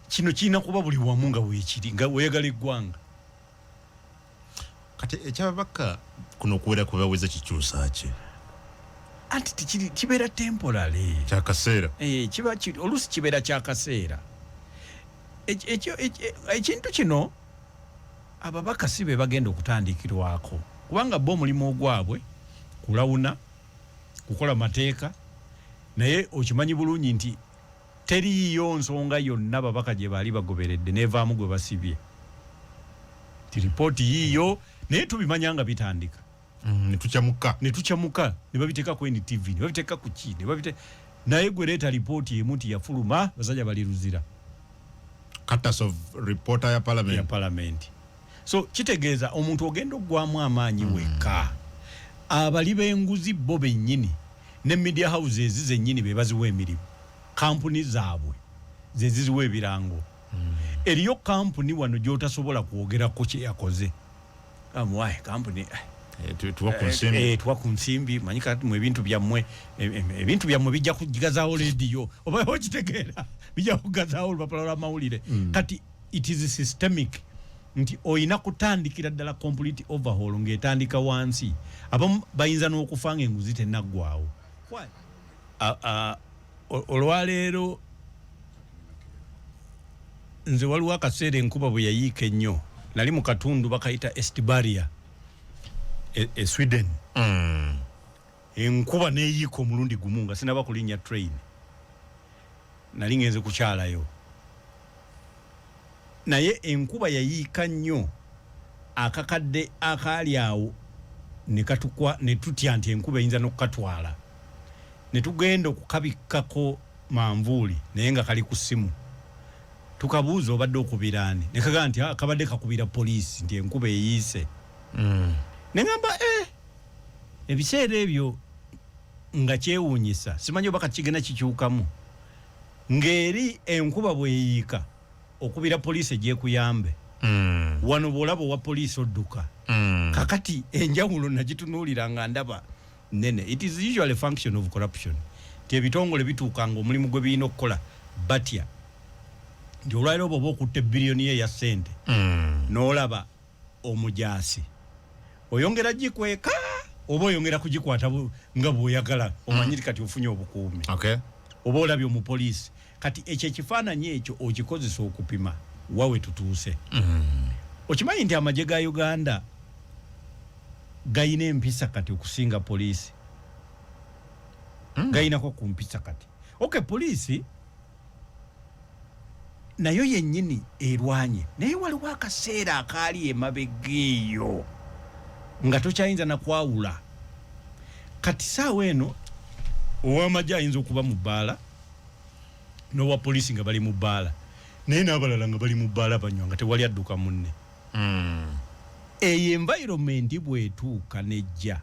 Kino kirina kuba buli wamu nga weekiri, nga weeyagala eggwanga. Kati ekyababaka kuno okuwera kubaweza kikyusa ki? Anti tekiri, kibeera temporary. Kyakaseera. Kiba oluusi kibeera kyakaseera. Ekintu kino ababaka si be bagenda okutandikirwako, kubanga bo omulimu ogwabwe kulawuna, kukola mateeka, naye okimanyi bulungi nti teriiyo nsonga yonna babaka gye baali bagoberedde nevaamu gwe basibye. Ti ripooti yiiyo, naye tubimanya nga bitandika. Ne tukyamuka. Ne tukyamuka, ne babiteeka ku NTV, ne babiteeka ku ki, ne naye gwe leeta ripooti emu nti yafuluma, basajja bali Luzira. Katas of reporter ya parliament. Ya parliament. So kitegeeza omuntu ogenda oggwamu amaanyi wekka. Abali b'enguzi bo bennyini ne media houses zennyini be baziwa emirimu, kampuni zaabwe ze ziziwa ebirango. Eriyo kampuni wano gy'otasobola kwogerako kye yakoze. Amuwaye kampuni, Tuwa ku nsimbi. Tuwa ku nsimbi, manyi kati mu ebintu byammwe, ebintu byammwe bijja kugazaawo leediyo, oba okitegeera, bijja kugazaawo olupapula lw'amawulire. Kati it is systemic nti oyina kutandikira ddala complete overhaul ng'etandika wansi. Abamu bayinza n'okufa ng'enguzi tennaggwawo. Olwaleero nze waliwo akaseera enkuba bwe yayiika ennyo, nali mu katundu bakayita Östberga e Sweden. Enkuba neeyiika omulundi gumu nga sinaba kulinnya train, nali ngenze kukyalayo, naye enkuba yayiika nnyo akakadde akaali awo ne katukwa, ne tutya nti enkuba eyinza n'okukatwala, ne tugenda okukabikkako manvuuli, naye nga kali ku ssimu. Tukabuuza obadde okubira ani, ne kagamba nti, kabadde kakubira poliisi nti enkuba eyiise. Ne ŋŋamba, ebiseera ebyo nga kyewuunyisa, simanyi oba kati kigenda kikyukamu, ng'eri enkuba bw'eyiika okubira poliisi egyekuyambe. Wano bw'olaba owa poliisi odduka. Kakati enjawulo nagitunuulira nga ndaba nene. It is usually a function of corruption nti ebitongole bituuka nga omulimu gwe birina okukola batya nti olwaliro oba oba okutta ebbiliyoni ye eya ssente, n'olaba omujaasi oyongera gikweka oba oyongera kugikwata nga bw'oyagala, omanyiri kati ofunye obukuumi. Oba olabye omupoliisi. Kati ekyo ekifaananyi ekyo okikozesa okupima wawe tutuuse. Okimanyi nti amagye ga Uganda gayina empisa kati okusinga poliisi? Gayinako ku mpisa kati. Okay, poliisi nayo yennyini erwanye, naye waliwo akaseera akaali emabega eyo nga tokyayinza nakwawula. Kati saawa eno ow'amagye ayinza okuba mu bbaala n'owa poliisi nga bali mu bbaala, naye n'abalala nga bali mu bbaala banywa nga tewali adduka munne. Eyo environment bwetuuka nejja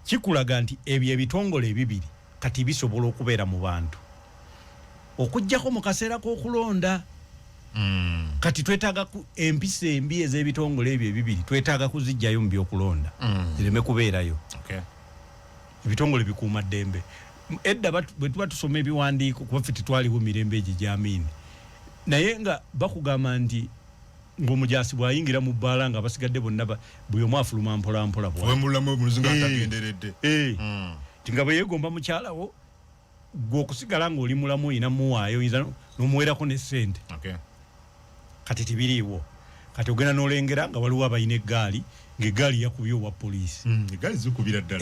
kikulaga nti ebyo ebitongole ebibiri kati bisobola okubeera mu bantu okuggyako mu kaseera k'okulonda. Kati twetaaga empisa embi ez'ebitongole ebyo ebibiri, twetaaga kuzijjayo mu byokulonda zireme kubeerayo. Ebitongole bikuuma ddembe. Edda bwe tuba tusoma ebiwandiiko, kuba ffe tetwaliwo mirembe egyo gy'Amiini, naye nga bakugamba nti ng'omujaasi bw'ayingira mu bbaala nga abasigadde bonna buli omu afuluma mpolampola. Nti nga bwe yeegomba mukyalawo, gwe okusigala ng'oli mulamu oyina muwaayo, oyinza n'omuweerako ne ssente. Kati tibiriiwo. Kati ogenda n'olengera nga waliwo abalina eggaali, ng'eggaali yakubye owa poliisi. Eggaali zikubira ddala.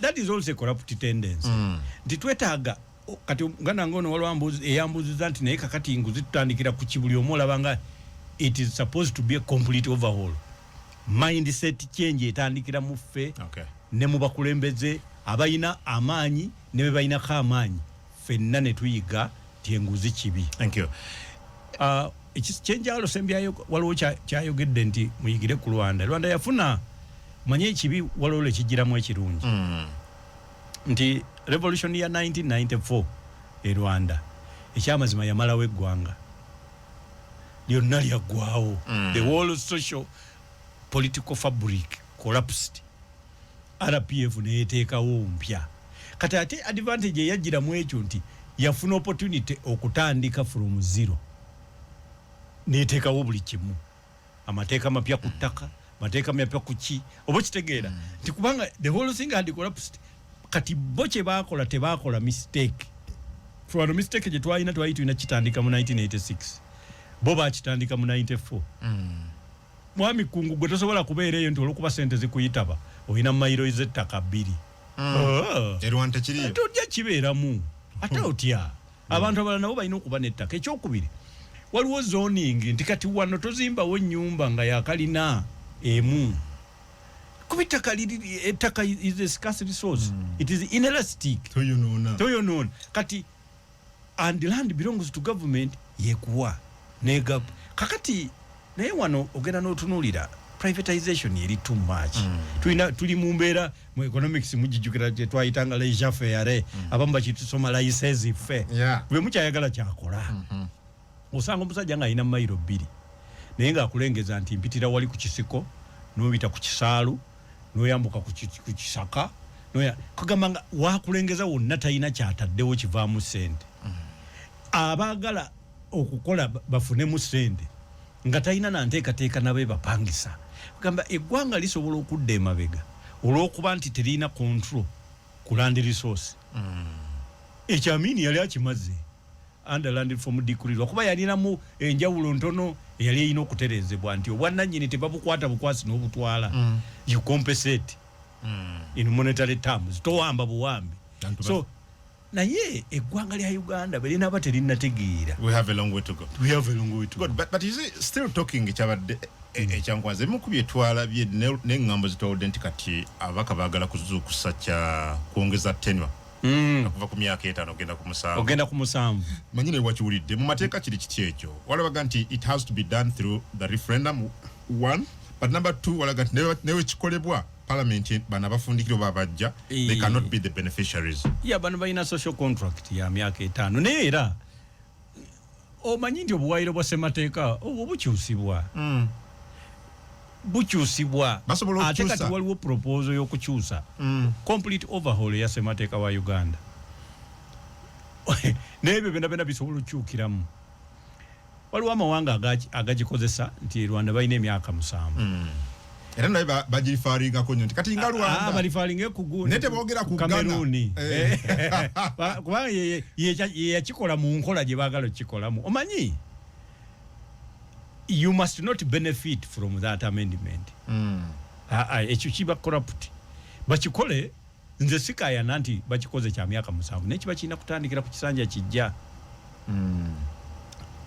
That is also a corrupt tendency. Nti twetaaga kati nga nange ono waliwo eyambuuziza nti naye kakati nguzi tutandikira ku ki? Buli omu olaba nga it is supposed to be a complete overhaul, mindset change etandikira mu ffe ne mu bakulembeze abalina amaanyi ne be balinako amaanyi, ffenna ne tuyiga nti enguzi kibi. Thank you. Kyenjawulo sembyayo, waliwo kyayogedde nti muyigire ku Rwanda. Rwanda yafuna manye ekibi, waliwo lwekigiramu ekirungi nti revolution ya 1994 e Rwanda ekyamazima yamalawo eggwanga lyonna, lyaggwawo. The whole social political fabric collapsed. RPF neyeteekawo mpya. Kati ate advantage eyajjiramu ekyo nti yafuna opportunity okutandika from zero, neteekawo buli kimu, amateeka mapya ku ttaka, mateeka mapya ku ki, oba kitegeera nti kubanga the whole thing had collapsed. Kati bo kye baakola, tebakola mistake. Wano mistake gye twalina, twali tulina kitandika mu 1986, bo bakitandika mu 94. Mwami Kungu, gwe tosobola kubeera eyo nti olwokuba sente zikuyitaba olina mayiro z'ettaka 2. Ah. Erwanda tekiriyo. Tojja kibeeramu ate otya? Abantu abalala nabo balina okuba n'ettaka. Ekyokubiri, waliwo zoning nti kati wano tozimbawo ennyumba nga yakalina emu, kuba ettaka ettaka is a scarce resource. It is inelastic. Toyonoona. Toyonoona. Kati and land belongs to government, yekuwa negab. Kakati naye wano ogenda n'otunuulira privatization eri too much. Tulina tuli mu mbeera mu economics mugijjukira gye twayitanga laissez faire, abamu bakitusoma laissez faire. Bwe mukyayagala kyakola. Osanga omusajja ng'alina mayiro 2, naye ng'akulengeza nti mpitira wali ku kisiko, n'obita ku kisaalu, n'oyambuka ku kisaka, kugamba nga wakulengeza wonna, talina kyataddewo kivaamu ssente. Abaagala okukola bafunemu ssente nga talina nanteekateeka nabe bapangisa. Kugamba eggwanga lisobola okudda emabega olw'okuba nti terina control ku land resource. Ekyo Amini yali akimaze under land reform decree, lwakuba yalinamu enjawulo ntono eyali erina okutereezebwa nti obwannannyini tebabukwata bukwasi n'obutwala. You compensate in monetary terms, towamba buwambi. Bantu so naye eggwanga lya Uganda bwe linaaba terinnategeera. We have a long way to go. We have a long way to go. Good, but you see, still talking kyabadde ekyankwanza, ebimu ku bye twalabye n'eŋŋambo zitwawudde nti kati ababaka baagala kuzuukusa kya kwongeza tenure okuva ku myaka 5 ogenda ku 7. Ogenda ku 7. Manyi naye wakiwulidde mu mateeka kiri kiti ekyo, walabaga nti it has to be done through the referendum, one, but number two, walaga nti newe kikolebwa parliament, bano abafundikira oba abajja, they cannot be the beneficiaries. Ya, bano balina social contract ya myaka 5, naye era omanyi nti obuwaayiro bwa ssemateeka obwo bukyusibwa. Bukyusibwa. Basobola Ate okukyusa. kati waliwo proposal y'okukyusa, complete overhaul ya ssemateeka wa Uganda, n'ebyo byonna byonna bisobola okukyukiramu. Waliwo amawanga agagikozesa nti Rwanda balina emyaka 7. Era naye bagirifaringako nnyo nti kati nga Ah, Rwanda balifaringa ku Naye teboogera ku Ghana. Cameroon. Eh. Kubanga ye yakikola mu nkola gye baagala okukikolamu. Omanyi you must not benefit from that amendment. Ah, ah, ekyo kiba corrupt. Bakikole, nze sikayana nti bakikoze kya myaka 7, naye kiba kirina kutandikira ku kisanja kijja.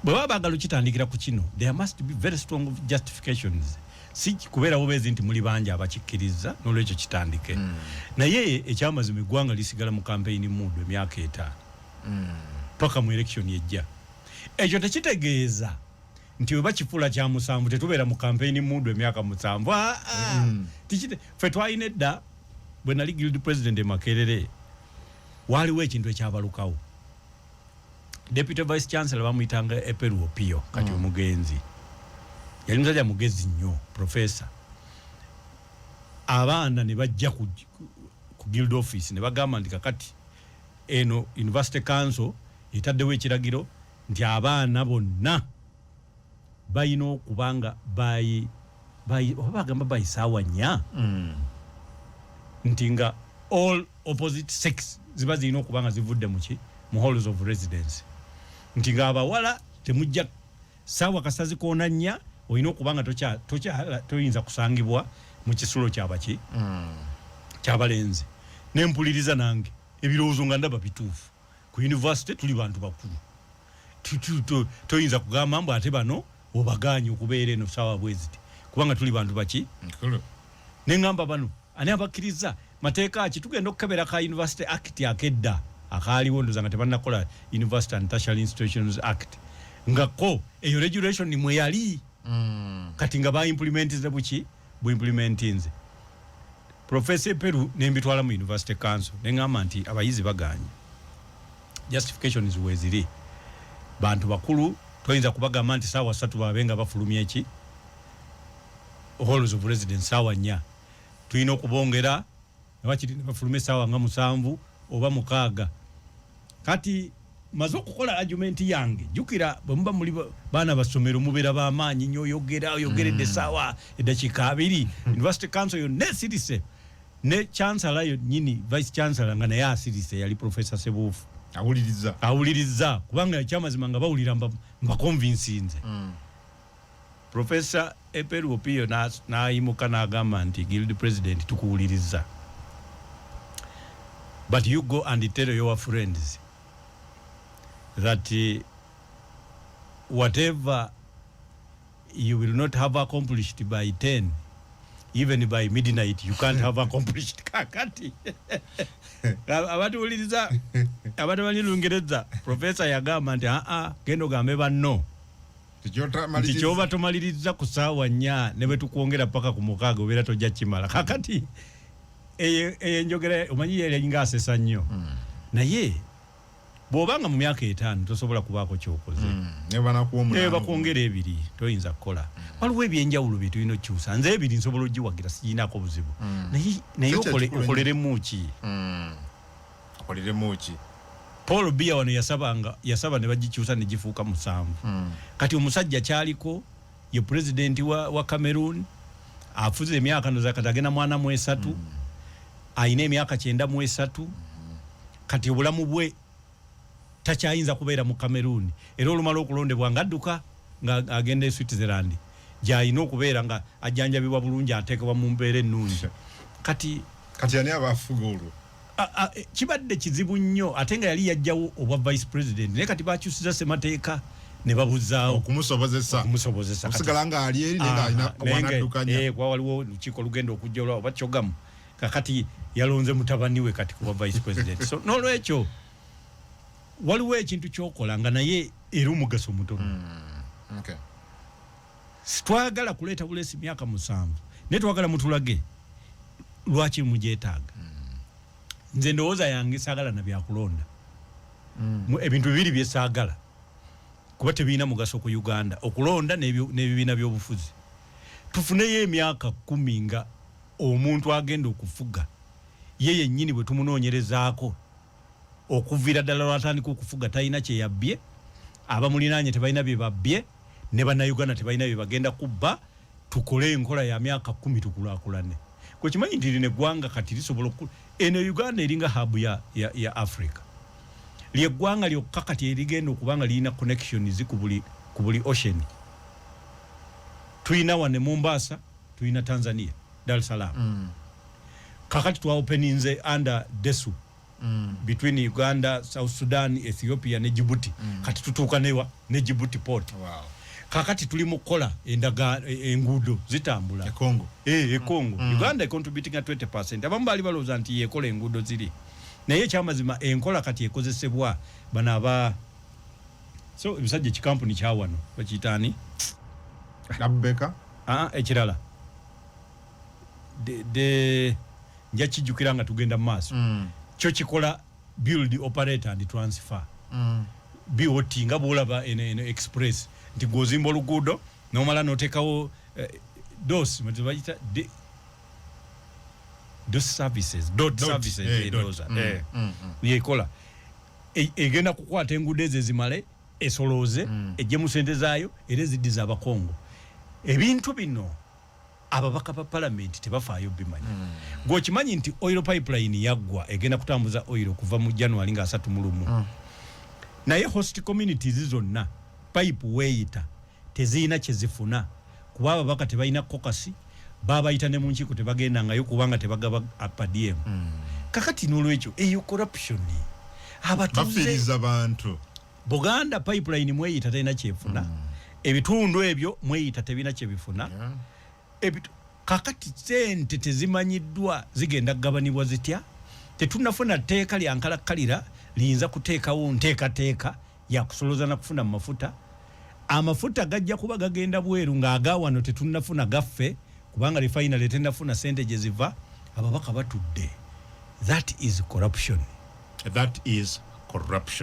Bwe baba baagala okitandikira ku kino, there must be very strong justifications, si kubeera bubeezi nti muli bangi abakikkiriza n'olwekyo kitandike. Naye ekyamazima eggwanga lisigala mu campaign mood emyaka 5 paka mu election ejja. Ekyo tekitegeeza Nti weba kifuula kya 7 tetubeera mu campaign mood emyaka 7. Ffe twalina edda, bwe nali guild president e Makerere, waaliwo ekintu ekyabalukawo. Deputy vice chancellor bamuyitanga Eperu Opio, kati omugenzi yali musajja mugezi nnyo, professor. Abaana ne bajja ku guild office ne bagamba nti kakati eno university council etaddewo ekiragiro nti abaana bonna balina okuba nga oba bagamba by 4:00, nti nga all opposite sex ziba zirina okuba nga zivudde mu halls of residence, nti nga abawala temujja saawa kasazi koona 4, olina okuba nga toyinza kusangibwa mu kisulo kyabaki kyabalenzi. Nempuliriza nange ebirowoozo nga ndaba bituufu. Ku university tuli bantu bakulu, toyinza kugamba mbu ate bano obagaanye okubeera eno saawa bweziti, kubanga tuli bantu baki. Neŋŋamba bano ani abakkiriza mateeka ki? Tugenda okukebera ka University Act akedda akaaliwo, ndoza nga tebannakola University and Tertiary Institutions Act, nga ko eyo regulation mwe yali. Kati nga baimplementize buki buimplementinze. Professor Eperu nembitwala mu University Council, neŋŋamba nti abayizi baganye, justifications weziri, bantu bakulu, toyinza kubagamba nti 3:00 babe nga bafulumya eki halls of residence 4:00, tulina okubongera nebakiri nebafuluma essaawa nga 7 oba 6. Kati maze okukola argument yange, jjukira bwe muba muli baana basomero mubeera b'amaanyi nnyo, oyogera oyogeredde essaawa eddakiika 20, university council yonna esirise, ne chancellor yennyini, vice chancellor nga naye asirise, yali Professor Sebuufu. Awuliriza. Awuliriza, kubanga ekyamazima nga bawulira mbaconvincinze. Professor Eperu Opio n'ayimuka n'agamba nti guild president, tukuwuliriza, but you go and tell your friends that whatever you will not have accomplished by 10, even by midnight you can't have accomplished. Kakati abatuwuliriza abatamanyi Lungereza, professor yagamba nti aa, genda ogambe banno nti kyoba tomaliriza ku 4:00, ne bwe tukwongera paka ku 6 obeera tojja kimala. Kakati eyo enjogera omanyi yalinga asesa nnyo, naye bw'obanga mu myaka 5 tosobola kubaako kyokoze, ne bakwongera 2 toyinza kukola. Waliwo ebyenjawulo bye tulina okukyusa. Nze 2 nsobola ogiwagira, siginako buzibu, naye okoleremu ki? Okoleremu ki? Paul Biya wano yasaba ne bagikyusa ne gifuuka 7. Kati omusajja kyaliko ye president wa Cameroon, afuze emyaka ndoza kati agenda 43, ayina emyaka 93. Kati obulamu bwe takyayinza kubeera mu Cameroon, era olumala okulondebwa ng'adduka nga agenda e Switzerland gy'alina okubeera nga ajjanjabibwa bulungi, ateekebwa mu mbeera ennungi. Kati Kati ani aba afuga olwo? Kibadde kizibu nnyo, ate nga yali yajjawo obwa vice president, naye kati bakyusiza ssemateeka ne babuzaawo okumusobozesa okumusobozesa okusigala ng'ali eri naye ng'alina wanaddukanya. Kuba waliwo olukiiko olugenda okujja olwa oba kyogamu, kakati yalonze mutabani we kati kuba vice president. So n'olwekyo waliwo ekintu kyokola nga naye era omugaso mutono. Twagala kuleeta buleesi myaka 7, naye twagala mutulage lwaki mugyetaaga. Nze ndowooza yange saagala na byakulonda. Ebintu bibiri byesaagala kuba tebirina mugaso ku Uganda, okulonda n'ebibiina by'obufuzi. Tufuneyo emyaka 10 nga omuntu agenda okufuga ye yennyini bwe tumunoonyerezaako okuviira ddala lwatandika okufuga talina kye yabbye, abamulinaanye tebalina bye babbye, ne bannayuganda tebalina bye bagenda kubba. Tukole enkola ya myaka 10 tukulaakulane. Gwe kimanyi nti lino eggwanga kati lisobola eno Uganda eringa hub ya Africa, lyeggwanga lyokka kati erigenda okuba nga lirina connections ku buli ocean. Tulina wane Mombasa, tulina Tanzania, Dar es Salaam. Kakati twa openinze under DESU between Uganda, South Sudan, Ethiopia ne Djibouti. Kati tutuuka newa ne Djibouti port. Kakati tuli mu kukola endaga, enguudo zitambula e Congo. E Congo. Uganda contributing at 20%. Abamu baali balowooza nti yekola enguudo ziri, naye ekyamazima enkola kati ekozesebwa bano aba So ebisajja ekikampuni kyawano bakiyitaani? Abubeka. Ah, ekirala de nja kijjukira nga tugenda mu maaso. Kyo kikola build, operate and transfer. BOT, nga bwolaba eno express nti gwozimba oluguudo nomala notekawo dos bayita dos services, dot, Dot, services. Dot. Ndowooza. Yekola egenda kukwata enguudo ezo ezimale esolooze, ejjemu sente zaayo era eziddiza abakongo. Ebintu bino ababaka ba palamenti tebafaayo bimanya. Gweokimanyi nti oil pipeline yaggwa, egenda kutambuza oil okuva mu January nga 31, naye host communities zonna pipe weeyita tezirina kyezifuna kuba ababaka tebalina caucus. Babayita ne mu nkiiko tebagendangayo kubanga tebagaba per diem. Kakati n'olwekyo eyo corruption, abatuuze Bafiiriza bantu. Buganda pipeline mweyita talina kyefuna, ebitundu ebyo mweyita tebina kyebifuna. Kakati sente tezimanyiddwa zigenda kugabanibwa zitya. Tetunafuna tteeka lya nkalakkalira liyinza kuteekawo nteekateeka yakusoloza na kufuna mu mafuta. Amafuta gajja kuba gagenda bweru ng'agawano tetunnafuna gaffe kubanga refinery tenafuna sente gye ziva. Ababaka batudde. That is corruption. That is corruption.